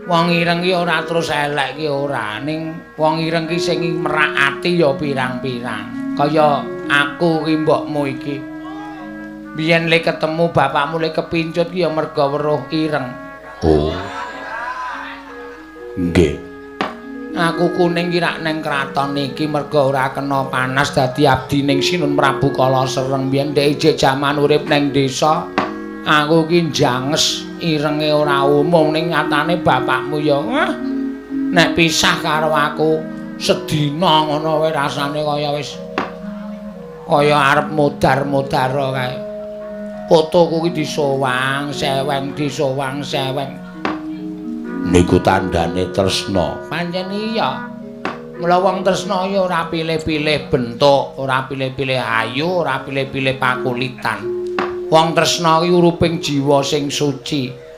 Wong ireng ki ora terus elek ki ora, ning wong ireng ki sing merak ati ya pirang-pirang. Kaya aku ki mbokmu iki. Biyen le ketemu bapakmu le kepincut ki ya merga weruh ireng. Oh. Nggih. Aku kuning ki rak neng kraton iki merga ora kena panas dadi abdi ning Sinun Prabu Kala Sereng. Biyen dhek ijik jaman urip neng desa. Aku ki njanges irenge ora umum, ning nyatane bapakmu ya wah, nek pisah karo aku sedina ngono wae rasane kaya wis kaya arep modar-modar kae. Fotoku ki disowang seweng, disowang seweng. Niku tandane tresna. Pancen iya. Mula wong tresna ya ora pilih-pilih bentuk, ora pilih-pilih ayu, ora pilih-pilih pakulitan. Wong tresna ki uruping jiwa sing suci.